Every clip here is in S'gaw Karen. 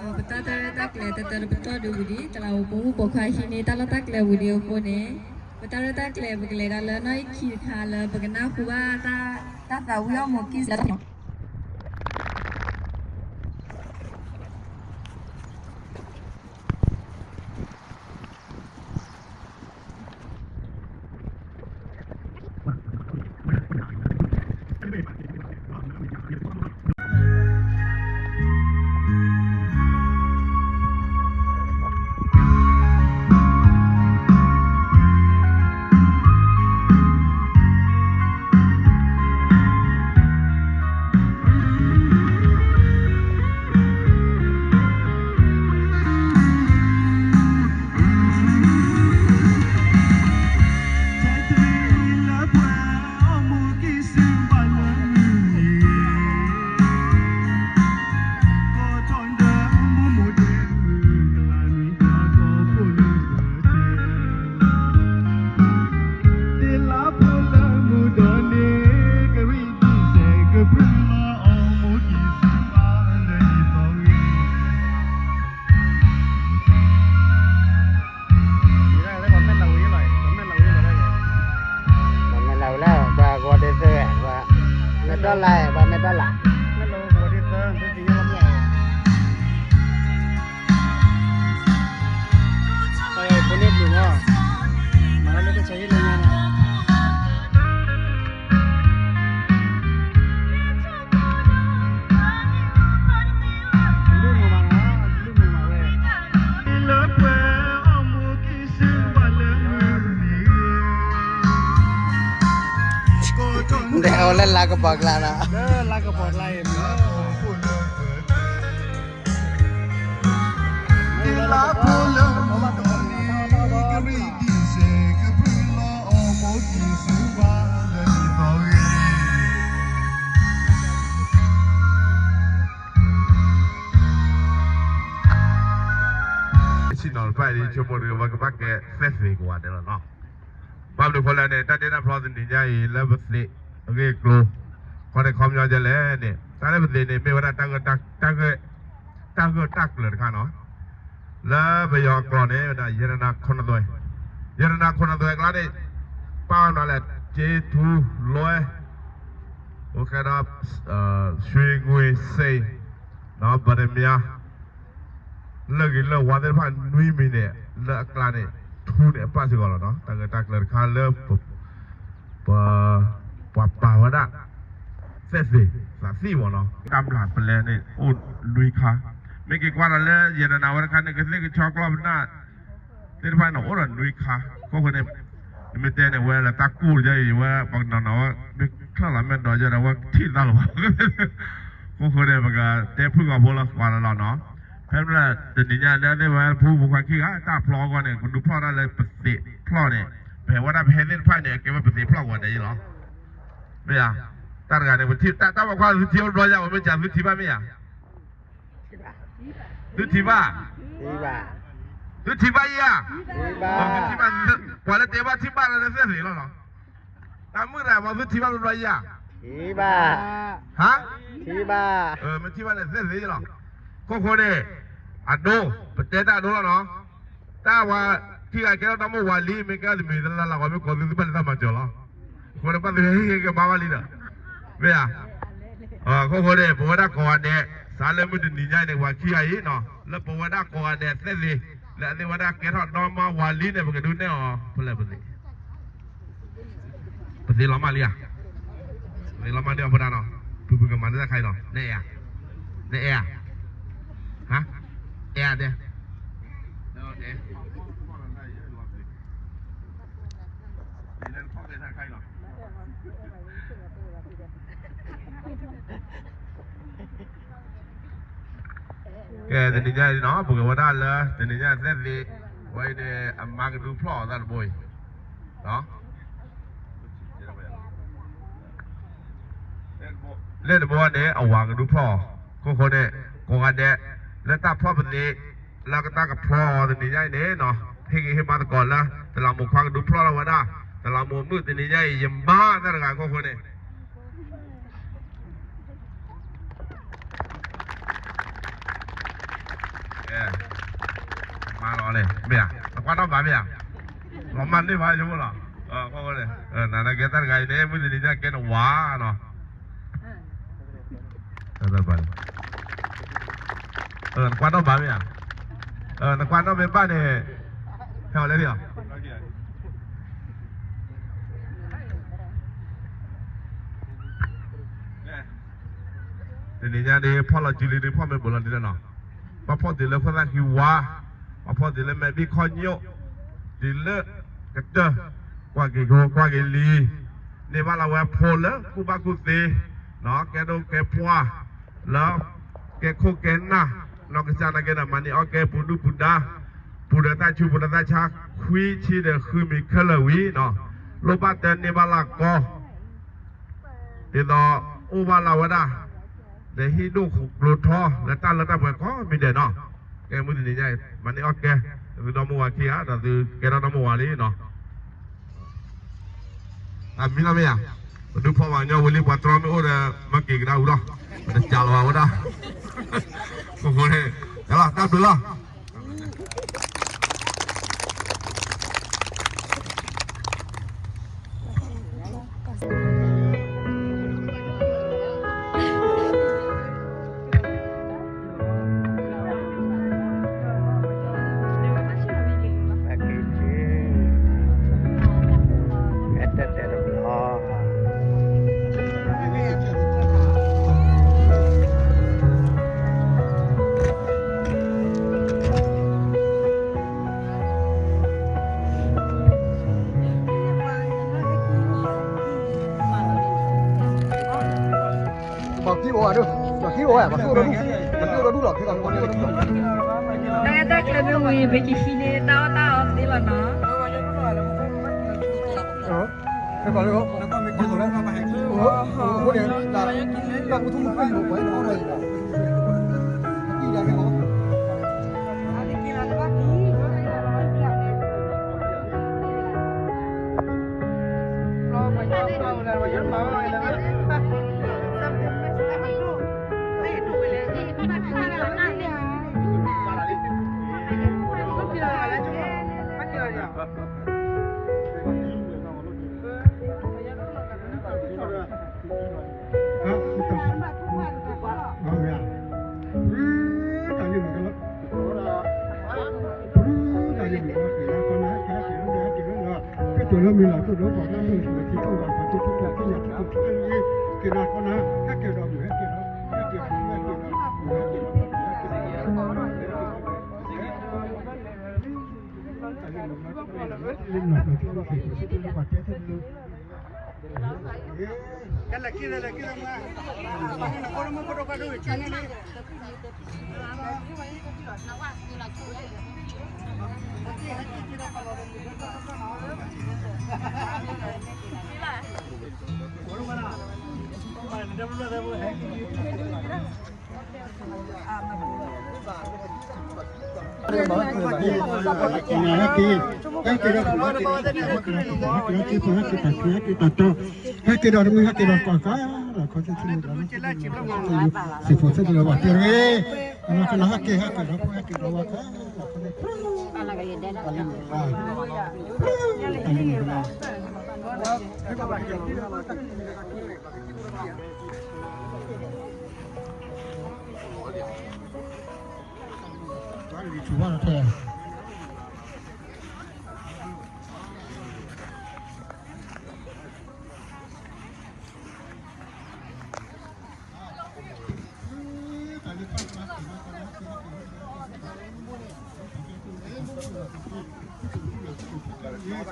ပတၢ်ရဲၣ်တၢ်ကျဲၤတၢတၢတပတီၢ်ဒုးဝံၤဒံး တလးဝူပိာ်မုၣ်ပိာ်ခွါဟံးန့ၢ်တၢ်လီၢ်တၢ်ကျဲဝံၤဒံးအဃိန့ၣ်, ပတၢ်ရဲၣ်တၢ်ကျဲၤပကလဲၤဒၣ်လၢနီၣ်ဂံၢ်ခံတခါလၢပကနၢ်ဟူဘၣ်တၢ် တၢ်သးဝံၣ်အီၣ်မူကံၢ်စၢ် ပှၤမဲာ်လးဝဲလၢ ပှၤကဝီၤဒ့သၢဝဲ ပှၤမဲာ်တီၢ်လါ ပှၤမဲာ်တီၢ်လါ ဖိန့ၣ်ဘျုးမီၤ မၤလၢကဆဲးဟ့ၣ်လၢညါန့ၣ် ဒဲးအီၤလၢလါကပီၤကျါနီၤ လၢလါကပီၤကျါအံၤ ဆ့ၣ်နီၤတဖၣ်အံၤ ဆိကမိၣ်တဂ့ၤ ပကဘၣ်ကဲသဲသ့ၣ်ကဝၤဒဲးလီၤနီၤ. ဘၣ်မနုၤဃိလဲၣ်န့ၣ် တၢ်ဒ့တၢ်ဖျီတနံၤညါအံၤ လၢပသ့ၣ်အဂ့ၢ်အကျိၤ ခီန့ၣ်ခီပညီဒ်လဲၣ်န့ၣ် တၢ်လၢပသ့ၣ်န့ၣ် မ့ၢ်ဝဲဒၣ်တၢ်ဂ့ၢ် တၢ်ဂ့ၢ်တၢ်ကျၢၤတခါနီၤ လၢပယီၤကျိာ်န့ၣ် ဝဲဒၣ် ယတနာခုနစ်သွယ် ယတနာခုနစ်သွယ်အကျါန့ၣ် ပာ်ဝဲနီၤလၢ ကျေးဇူးလွှဲ အိၣ်ကဲဒီး ရွှေငွေစိန် ဒီး ပတ္တမြား လၢၢ်ဂ့ၤလၢၢ်ဝါသ့ၣ်တဖၣ်နွံမံၤန့ၣ် လၢအကျါန့ၣ် ထူန့ၣ်အပၣ်စ့ၢ်ကီးလီၤနီၤ တၢ်ဂ့ၢ်တၢ်ကျၢၤတခါလၢ ပ ပှၤပာ်ဝဲဒၣ် သဲသ့ၣ်သးသံၣ်မ့ၢ်နီၤ တၢ်မျၢ်ပလဲန့ၣ် အိၣ်နွံခါ မ့ၢ်က့ၤကွၢ်ဒီးလၢယတနာဝဲတခါန့ၣ် ကသ့ၣ်ကဆီကျီၢ်ပနၢ် သ့ၣ်တဖၣ်န့ၣ် အိၣ်ဒီးနွံခါ အဃိန့ၣ် နမ့ၢ်တဲန့ၣ် ဝဲလၢတၢ်ကိၢ်ယဲအံၤ ဝဲပှၤကနီၤနီၤဝဲ မ့ၢ်ချၢၣ်လီၤမ့ၢ်ဒီးယဲဒီး ဝဲထံၣ်သးလီၤဘၣ် အဃိန့ၣ် ပကတဲဖုၣ်ကိာ်ဖိလၢကွၢ်လီၤလီၤနီၤ ဖဲမ့ၢ်တနံၤညါန့ၣ် သ့ၣ်ဝဲဖိမုၣ်ဖိခွါခံဂၤ တၢ်ဖျီအဂီၢ်န့ၣ် ပဒုးဖျီၣ်တၢ်လၢပသ့ၣ်ဖျီၣ်န့ၣ် ပဟဲဝဲဒၣ်ပဟဲသ့ၣ်တဖၣ်န့ၣ် အကဲဝဲပသ့ၣ်ဖျီၣ်ဝဲဒၣ်အံၤလီၤ မ့ၢ်ဧါ တၢ်တဂၤန့ၣ် ပထံၣ် တၢ်တၢ်ပိာ်ခွါသုထံၣ်ဘျီယၤ ပမ့ၢ်စံးသုထံၣ်ဘၣ်မ့ၢ်ဧါ သုထံၣ်ဘၣ်, သုထံၣ်ဘၣ်ယၤ, သုထံၣ်ဘၣ်, ပှၤလၢတဲဘၣ်ထံၣ်ဘၣ်လၢသဲသ့ၣ်လီၤနီၤ, တၢ်မုၢ်တၢ်မီၤသုထံၣ်ဘၣ်ဘျီယၤ, ထံၣ်ဘၣ်, ဟါ, ထံၣ်ဘၣ်, မ့ၢ်ထံၣ်ဘၣ်န့ၣ်သဲသ့ၣ်လီၤ, ခိၣ်ဃိန့ၣ်, အဒိ, ပတဲတၢ်အဒိလီၤနီၤ, တၢ်ဝဲ, ထံၣ်ဂၤကဲထီၣ်ဒီမိၢ်ဝၤလံ မ့ၢ်ကဲတမံၤလၢလၢလၢဂီၤမ့ၢ်ကိးသုသုဘၣ်လၢတၢ်မၤစၢၤလီၤ, အဃိန့ၣ်ဘၣ်သုဟဲဟ့ၣ်ကဘၣ်ဘၣ်လံဒီး, မ့ၢ်ဧါ အခိၣ်ဃိန့ၣ် ပဝဲဒၣ်ကိးဂၤဒဲး, စးလၢမုၢ်တနံၤညါအံၤန့ၣ် ပှၤခံဂၤအံၤနီၤ, လၢပဝဲဒၣ်ကိးဂၤဒဲးသဲသ့ၣ်, လၢအသ့ၣ်ဝဲဒၣ်ကဲထီၣ်ဒီမါဝၤလံန့ၣ် ပကဒုးနဲၣ်အီၤဖဲလဲၣ်ပသ့ၣ်, ပသ့ၣ်လီၤမၢ်လံဧါ, ပသ့ၣ်လီၤမၢ်ဒံးအီၤဖိဒၣ်နီၤ, ဖုဖုကမၤန့ၢ်တၢ်ခါအံၤနီၤ, နအဲၣ်ဧါ, နအဲၣ်ဧါ, ဟါ, အဲၣ်ဧါဒဲး အဲၣ်ဧါ, ကဲ တနံၤညါအံၤနီၤ ပကဝဲဒၣ်လၢ တနံၤညါသဲသ့ ဝဲအံၤန့ၣ် အမါကဒုးဖျီၣ်အီၤသးတဘိအံၤ လၢတဘိန့ၣ် အဝၤကဒုးဖျီၣ်အီၤ ခိၣ်ဃိန့ၣ် ကိးဂၤဒဲး လၢတၢ်ဖျီၣ်ပသ့ လၢကတၢ်ကဖျီၣ်အီၤတနံၤညါအံၤန့ၣ်နီၤ ဟ့ၣ်ဂံၢ်ဟ့ၣ်ဘါသကိးလၢ တလးမူးခွါကဒုးဖျီၣ်လီၤဝဲဒၣ် တလးမူးမုၣ်တနံၤညါအံၤ ယမါတၢ်တဂၤခိၣ်ဃိန့ၣ် မၤလီၤန့ၣ် မ့ၢ်ဧါ နကွၢ်နီၣ်ဘၣ်မ့ၢ်ဧါ လီၤမၢ်န့ၢ်ဘၣ်ယိလီၤ နကဲတၢ်တဂၤအံၤန့ၣ် မုၢ်တနံၤညါကဲနဝၤနီၤ နကွၢ်နီၣ်ဘၣ်မ့ၢ်ဧါ နကွၢ်နီၣ်မ့ၢ်ဘၣ်န့ၣ် ဟဲအီၤလဲၣ်လံ တနံၤညါဒ်ဖီၣ်လီၤစုလံဒ်ဖီၣ်မ့ၢ်ဘူးလီၤဒ်လဲၣ်နီၤ ပှၤဖီၣ်တုၤလၢခိၣ်သၣ်ခံဝါ ပှၤဖီၣ်တုၤလၢမဲာ်ဘံၣ်ခီၣ်ညိၣ် တုၤလၢကတၢၢ် ကွၢ်က့ၤဂီၤကွၢ်က့ၤလံ န့ၢ်ဘၣ်လၢဝဲဖိလၢကူၣ်ဘၣ်ကူၣ်သ့ ကဲဒိၣ်ကဲပှၢ် လၢကဲခိၣ်ကဲနၢ် နီၢ်ကစၢ်နာ်က့ဒီး မၤန့ၢ်အီၣ်ကဲပူၤဒုၣ်ပူၤဒါ ပူၤဒီးတၢ်ဆူးပူၤဒီးတၢ်ဆါ ခွံဆံဒီးဃုမံၤခဲလၢာ်ဝံၤနီၤ လိၣ်ဘၣ်တၢ်န့ၢ်ဘၣ်လၢကီ ဒ်သိးအိၣ်ဘၣ်လၢဝဲဒၣ် ဒီးဟံၣ်ဒိၣ်ကျိၤထီ လၢတၢ်လၢတၢ်ပှဲၤကိးမံၤဒဲးနီၤ ကဲမုၢ်တနံၤညါအံၤ မၤန့ၢ်အီၣ်ကဲ သုဒီမါဝၤခံဂၤ ဒီးသုကဲထီၣ်ဒီမါဝၤလံနီၤ အမံၤလီၤမ့ၢ်ဧါ ပဒုးဖီၣ်ပှၤကညီဝံၤလံ ပှၤတြီမ့ၢ်အိၣ်ဒီး မၤက့ၤကဒါဝံၤလီၤ ပတကးလီၤဘၣ်ဝဲဒၣ် အဃိန့ၣ် တၢ်ဘျုးလီၤ ပှၤခံအိၣ်ဧါဒုး ပှၤခံအိၣ်ဧါ ပှၤခံအိၣ်ဒီးဒူၣ် ပှၤခံအိၣ်ဒီးဒူၣ်လီၤ ခံအိၣ်ဒီးဒူၣ်လီၤ တၢ်အဲၣ်တၢ်ကျဲမ့ၢ်ဝံၤ ပကဟံးန့ၢ်တၢ်အီၣ်တၢ်အီသ့လီၤနီၤ ဖဲပှၤလၢ အဃိန့ၣ် တၢ်ကူၣ်ထူၣ်မုၢ်ဃ့ၢ်လီၤ ပှၤအံၤလီၤ အံၤလီၤ တၢ်လၢမုၢ်လီၤ တိၢ်ဒိၣ်ပှၤကညီမုၢ်လီၤ ထံထီၣ်ဝါ ပှၤထံထီၣ်ထံထီၣ် ထံညါထံထီၣ်ထံထီၣ် က့ၤနၤကီနၤ ဟဲက့ၤဒီးမုၢ် ဟဲက့ၤဒီး ဟဲက့ၤဒီး ဟဲက့ၤဒီး ဟဲက့ၤဒီး ဟဲက့ၤ ဟဲက့ၤဒီး ဟဲက့ၤဒီး ဟဲက့ၤဒီး ဟဲက့ၤဒီး ဟဲက့ၤဒီး ဟဲက့ၤဒီး ဟဲက့ၤဒီး ဟဲက့ၤဒီး ဟဲက့ၤဒီး ဟဲက့ၤဒီး ဟဲက့ၤဒီး ဟဲက့ၤဒီး ဟဲက့ၤဒီး စံးဖိသ့ၣ်လၢဝဲတဲဂ့ၤ အမၤကနၣ်ဟဲက့ၤ ဟဲက့ၤဒီး ဟဲက့ၤဒီး ဝဲတဲ ဘၣ်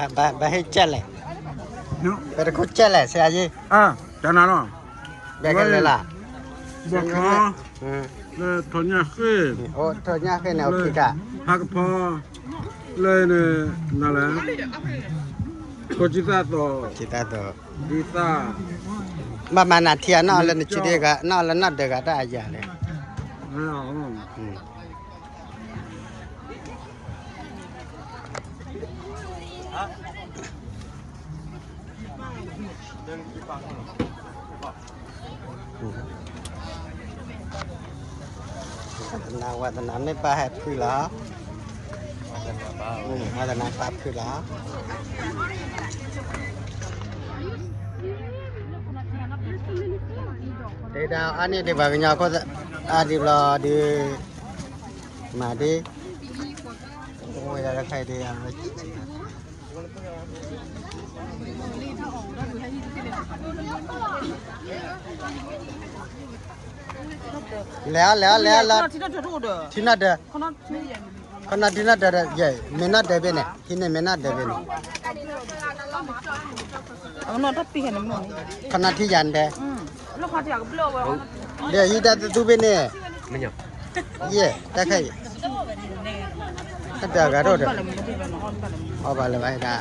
ဟ့ၣ်ကၢ်လဲၣ်, ပတခိၣ်ကၢ်လဲၣ် ဆရာကြီး, တနၤလီၤ, ဘဲကလဲၤလီၤ, ဘီၣ်ထီ, လၢထီညၣ်ဃ့ၢ်, အိၣ်ထီညၣ်ဃ့ၢ်န့ၣ် အိၣ်ခံကၢ်, ဟးကဖီ, လၢန့ၣ်, နၤလဲၣ်, ခိၣ်ဆံသၣ်သိး, ဆံသၣ်သိး, ဒ်သၣ်, ဘၣ်မၤနၤထံအနီၢ်လၢနဆံးဒ်ဂၤ နီၢ်လၢနီၢ်ဒၢးဂၤတၢ်အယၤလဲၣ်. ဝါသနာ ဝါသနာမ့ၢ်ပၢ်ဟဲဖုလီၤ, ဝါသနာပၢ်ဖုလီၤ. တဲဒၣ်အါန့ၢ်ဒံးပှၤကညီခိၣ်, အါဒံးဘျီဒုး, မၤဒ်, ဝဲဒၣ်တခါအံၤဒ်, လဲၤအီၤ လဲၤအီၤ လဲၤအီၤလီၤ, ထံနီၣ်ဒၢး, ခီနီၣ်ထံနီၣ်ဒၢး, ယဲၢ် မ့ၢ်နီၣ်ဒၢးဘ့ၣ်န့ၣ် ဟံးန့ၢ်မ့ၢ်နီၣ်ဒၢးဘ့ၣ်န့ၣ်, ခီနီၣ်ထံယၤန့ၣ်ဒဲး, ဒီးဟံးတၢ်တသူဘ့ၣ်န့ၣ်, ယဲၢ် တၢ်ခါအံၤ, တၢ်ဂၤထီၣ်ဒီး, အီၣ်ဘၣ်လၢၤဘၣ်ဒၣ်